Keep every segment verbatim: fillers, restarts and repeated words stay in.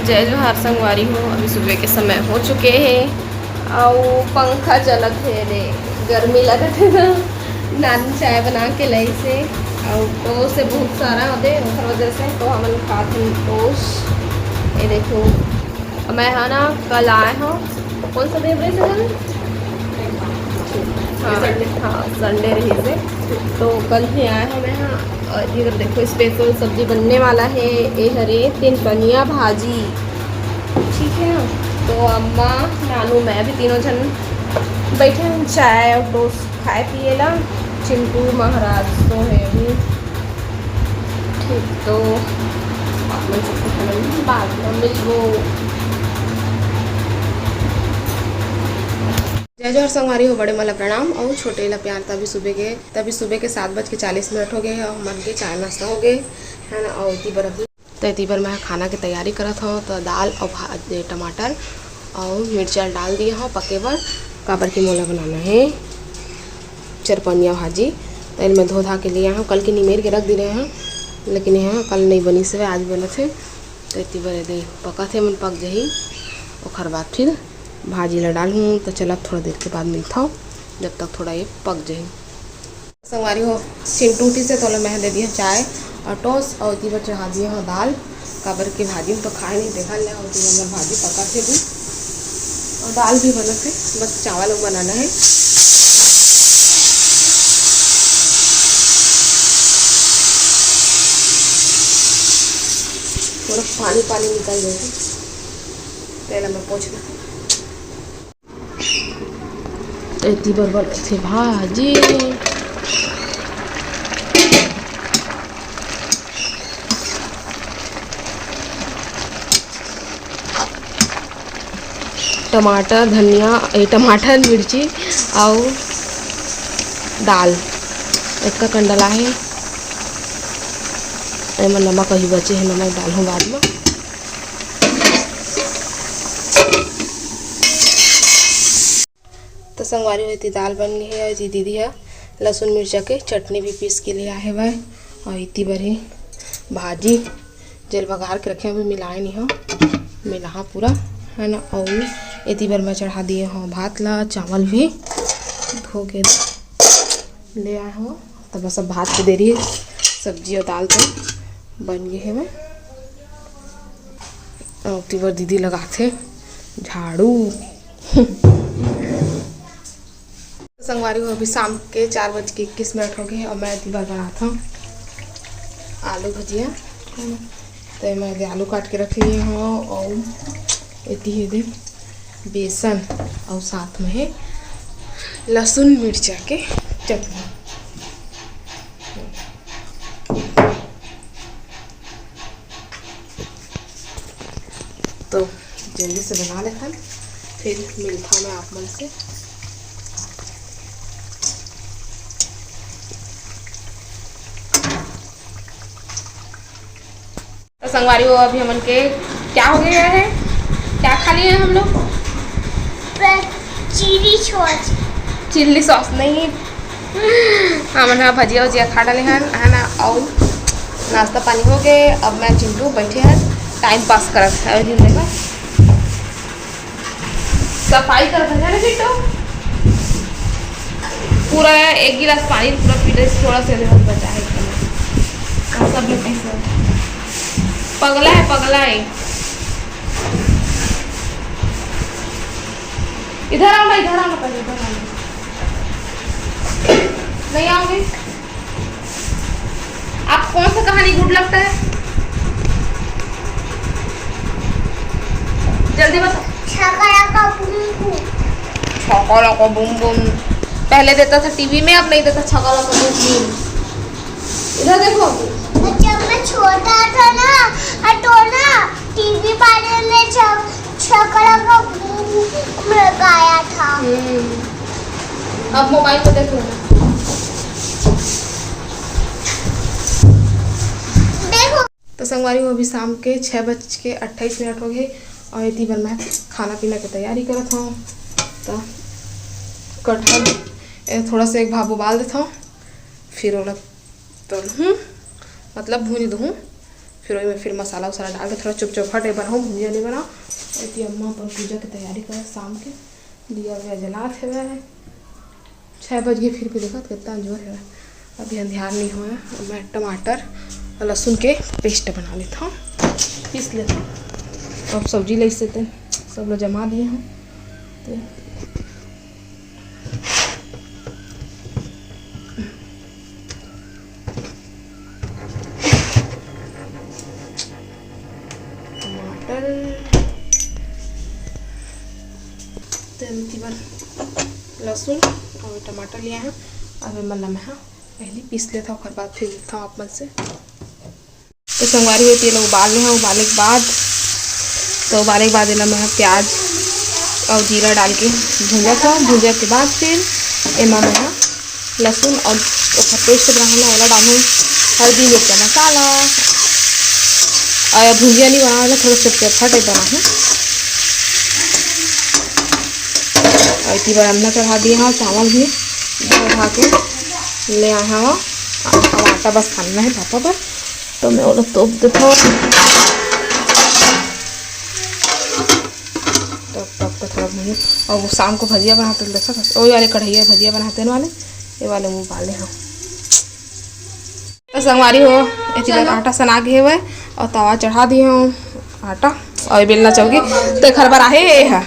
जय जोहार संगवारी हो, अभी सुबह के समय हो चुके हे, अउ पंखा चलत हे रे, गर्मी लगत हे ना। नानी चाय बना के लइसे, अउ टोस हे बहुत सारा ओदे, ओकर वजह से तो हमन खात हन टोस। ये देखो, मैं हा ना कल आए हो, कौन सा दिन रहिस हे? हाँ, Sunday। हाँ, Sunday रहिस हे, तो कल ही आए हो मैं हा। और इधर देखो, special सब्जी बनने वाला है, ये हरे तिनपनिया भाजी, ठीक है ना। तो अम्मा, नानू, मैं भी तीनों जन बैठे हैं चाय और टोस्ट खाए पिए ला। चिंटू महाराज तो है भी, ठीक, तो आप मन सबसे पहले बाद में मिलबो। जय जोहार संगवारी हो, बड़े मन ला प्रणाम अउ छोटे ला प्यार। तभी सुबह के, तभी सुबह के सात बज के चालीस मिनट हो गए हे अउ हमन के चाय नाश्ता हो गए हे ना। अउ एती बर अभी, तो एती बर मैं खाना के तैयारी करत हव। तो दाल अउ भा-, ए, टमाटर अउ मिर्चा डाल दिए हव पके बर, काबर कि मोला बनाना हे चरपनिया भाजी। तो एल मैं धो धा के लिए हव, कल के निमेर के रख दे रहे हव, लेकिन यह कल नहीं बनिस हवे, आज बनत हे। तो एती बर एदे पकत हे, मन पक जही, ओखर बाद फिर भाजी ला डालहूँ। तो चला, थोड़ा देर के बाद मिलथव, जब तक थोड़ा ये पक जही। संगवारी हो, चिंटू उठिस हे, तो ओला मैं दे दिए चाय और टोस, और एती बर चढ़ा दिए हव दाल, काबर के भाजी में तो खाए नहीं, देखा ले, और एती बर भाजी पकत हे भी, और दाल भी बनत हे, बस चावल बनाना है। थोड़ा पानी पानी निकल जाए, तेल में पोंछ लेते। एती बर बनथे भाजी। टमाटर, धनिया, ए, टमाटर, मिर्ची अउ दाल, एतका कन डला हे। एमा नमक अभी बचे हे, नमक डालहूँ बाद में। तो संगवारी हो, एती दाल बन गई है और जी दीदी है लहसुन मिर्चा के चटनी भी पीस के ले आए हवय। और एती बर ही भाजी जेल बघार के रखे हवे, मिलाए नहीं हो, मिलाहा पूरा, है ना। और एती बर मैं चढ़ा दिए हो भात ला, चावल भी धो के ले आए हो। तब बस अब भात के देरी, सब्जी और दाल तो बन गए हवे। और एती बर दीदी लगाथे झाड़ू। संगवारी हो, अभी शाम के चार बज के इक्कीस मिनट हो गए और मैं एती बर बनात हूँ आलू भुजिया। तो मैं एदे आलू काट के रख लिए हूँ और एती हे दे बेसन और साथ में है लहसुन मिर्चा के चटनी। तो जल्दी से बना लेथन, फिर मिलता मैं आप मन से। तो संगवारी हो, अभी हमन के क्या हो गया है, क्या खा लिए हम लोग? Chilli sauce. चिल्ली सॉस नहीं, हमन हा भजिया उजिया खा डाले हन, है ना। और नाश्ता पानी हो गए, अब मैं चिंटू बैठे हैं, टाइम पास करत है। और देखो, सफाई करत है ना चिंटू, पूरा एक गिलास पानी पूरा पी ले, थोड़ा सा देखो बचा है इतना। और सब लोग ऐसे पगला है, पगला है। इधर आओ ना, इधर आओ ना, पहले इधर आओ ना। नहीं आओगे? आप कौन सा कहानी गुड लगता है? जल्दी बताओ। छकरा का बूम बूम। छकरा का बूम बूम। पहले देता था टीवी में, अब नहीं देता छकरा का बूम बूम। इधर देखो। जब मैं छोटा था ना, तो ना टीवी वाले ने छ-, छकरा का बूम बूम गाया था। हम्म। अब मोबाइल को देख लो ना। देखो। तो संगवारी हो, अभी शाम के छः बज के अट्ठाईस मिनट हो गए और एती बर मैं खाना पीना के तैयारी करत हूँ। तो कटहल, ए, थोड़ा सा एक भाप उबाल देता हूँ, फिर ओला तलहूँ, मतलब भूंज दूँ। फिर ओही में फिर मसाला उसाला डाल के थोड़ा चुप चौपट बनाओ, भुंजिया नहीं बनाओ। एती अम्मा अपन पूजा के तैयारी करे शाम के, दिया विया जलात हवे। छः बज गए, फिर भी देखत कितना अंजोर है, अभी अंधियार नहीं हुआ है। मैं टमाटर और लहसुन के पेस्ट बना लेता हूँ, पीस लेता हूँ। अब सब्जी ले से ते सब लोग जमा दिए हैं। तो टमाटर, तेल की बार लहसुन और टमाटर लिया है। अब एमा ला मैं हा पहले पीस लेता हूँ, ओकर बाद फिर मिलता हूँ आप मन से। तो संगवारी हो, तेल उबाल ले हूँ, उबाले के बाद, तो उबाले के बाद एला मैं हा प्याज और जीरा डाल के भूंजत हूँ। भूंजे के बाद फिर एमा मैं हा लहसुन और ओकर पेस्ट बनाहूँ ना, ओला डालहूँ, हल्दी, मिर्चा मसाला, और भुंजिया नहीं बनावे ला, थोड़ा चटचट टाइप बनाहूँ। और इतनी बार अंडा चढ़ा दिए हैं, चावल भी धो धा के ले आए हैं। अब आटा बस खाना है पापा बर, तो मैं ओला तोप देता हूँ। तब तक तो थोड़ा भूंजो। और वो शाम को भजिया बनाते हैं, देखा था, वही वाले कढ़ैया भजिया बनाते हैं वाले, ये वाले वो वाले हैं। तो संगवारी हो, एती बार आटा सना गे हवय और तवा चढ़ा दिए हूँ आटा और बेलना चौकी, तो एखर बर आहे ये है।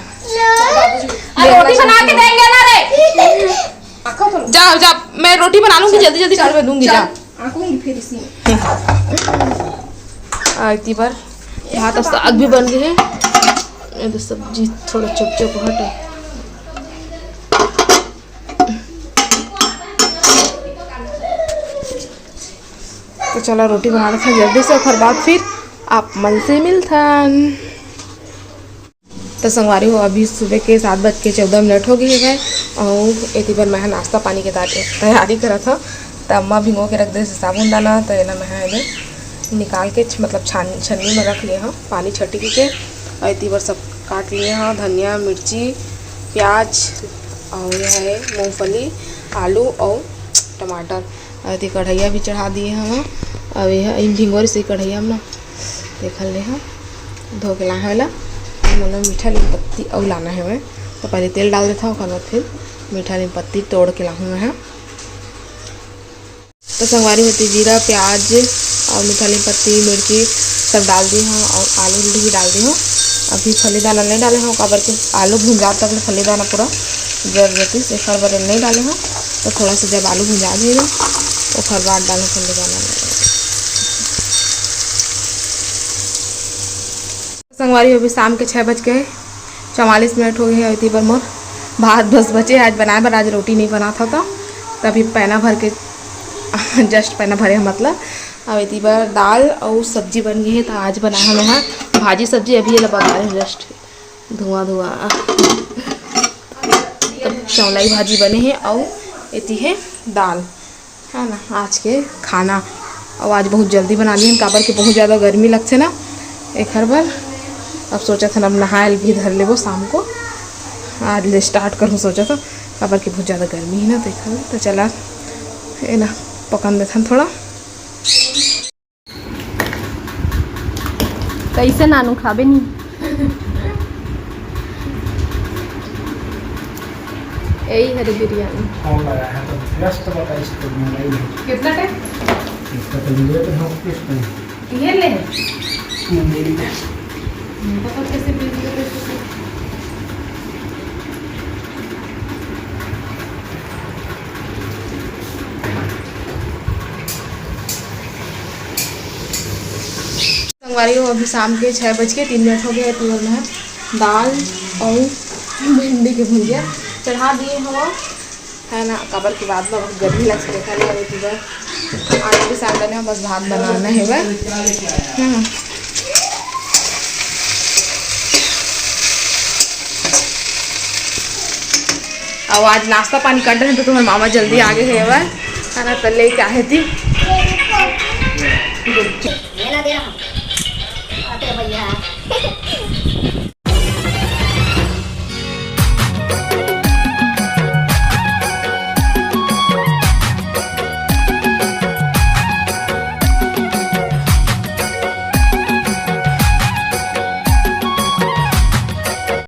अरे रोटी बना के देंगे ना रे। जाओ, जाओ, मैं रोटी बना लूंगी, जल्दी जल्दी कर दूंगी, जाओ। आंकूंगी फिर इसमें। आ, इतनी बार भात और साग भी बन गए हैं। ये तो सब्जी थोड़ा चुप चुप हटे। तो चला, रोटी बना लेते हैं जल्दी से, ओकर बाद फिर आप मन से मिलथन। तो संगवारी हो, अभी सुबह के सात बज के चौदह मिनट हो गए हैं और एती बार मैं नाश्ता पानी के तैयारी करत हूँ। तो अम्मा भिंगो के रख दे साबुन दाना, तो एला मैं एदे निकाल के छ-, मतलब छान छन्नी में रख लिए हूँ, पानी छटकी के। और एती बार सब काट लिए हूँ, धनिया, मिर्ची, प्याज और यह है मूंगफली, आलू और टमाटर। और एती कढ़ैया भी चढ़ा दिए हूँ। अब यह इन भिंगोर से कढ़ैया में ना देख ले हूँ, धो के लाहे वाला। मोला मीठा नीम पत्ती अउ लाना है मैं, तो पहले तेल डाल देता हूँ, ओकर बाद फिर मीठा नीम पत्ती तोड़ के लाहूँ मैं। तो संगवारी होती जीरा, प्याज और मीठा नीम पत्ती, मिर्ची सब डाल दी हूँ और आलू उलू भी डाल दी हूँ। अभी फली दाना नहीं डाले हूँ, काबर के आलू भुंजा तक ले फली दाना पूरा जर जतिस, एकर बर नहीं डाले हूँ। तो थोड़ा सा जब आलू भुंजा जाए, ओकर बाद डालूँ फली दाना। संगवारी हो, अभी शाम के छः बज के चवालीस मिनट हो गए हैं। इतनी बार मोर भात बस बचे, आज बनाए बर, आज रोटी नहीं बना था, तो तभी पैना भर के जस्ट पैना भरे हैं, मतलब। अब इतनी बार दाल और सब्जी बन गई है, तो आज बनाए हम यहाँ भाजी सब्जी। अभी ये बता रहे हैं जस्ट धुआं धुआं, तो चौलाई भाजी बने है और एती है दाल, है ना, आज के खाना। और आज बहुत जल्दी बना लिए, काबर के बहुत ज़्यादा गर्मी लगथे ना एखर बर। अब सोचा था अब नहाए भी धर लेबो शाम को, आज ले स्टार्ट करूँ सोचा था, काबर के बहुत ज़्यादा गर्मी है ना, तो एखर बर। तो चला, ए ना, पकन देथन थोड़ा। कैसे नानू खाबे नी? यही हरी बिरयानी। कौन लाया है तो व्यस्त बताइए, इसको मोबाइल में। कितना टाइम? इसका तो ले रहे हो किस टाइम? ये ले। मोबाइल में। हमको तो कैसे बिल दे रहे हो? संगवारी हो, अभी शाम के छः बज के तीन मिनट हो गए हैं। तुअर में दाल और भिंडी के भुजिया चढ़ा दिए हो, है ना, काबर के बाद में बहुत गर्मी लग सकता है। अभी तुअर आलू भी साग डाले हैं, बस भात बनाना है बस। हम्म। अब आज नाश्ता पानी कर रहे हैं, तो तुम्हारे मामा जल्दी आ गए हैं, है ना, तो लेके आए थी।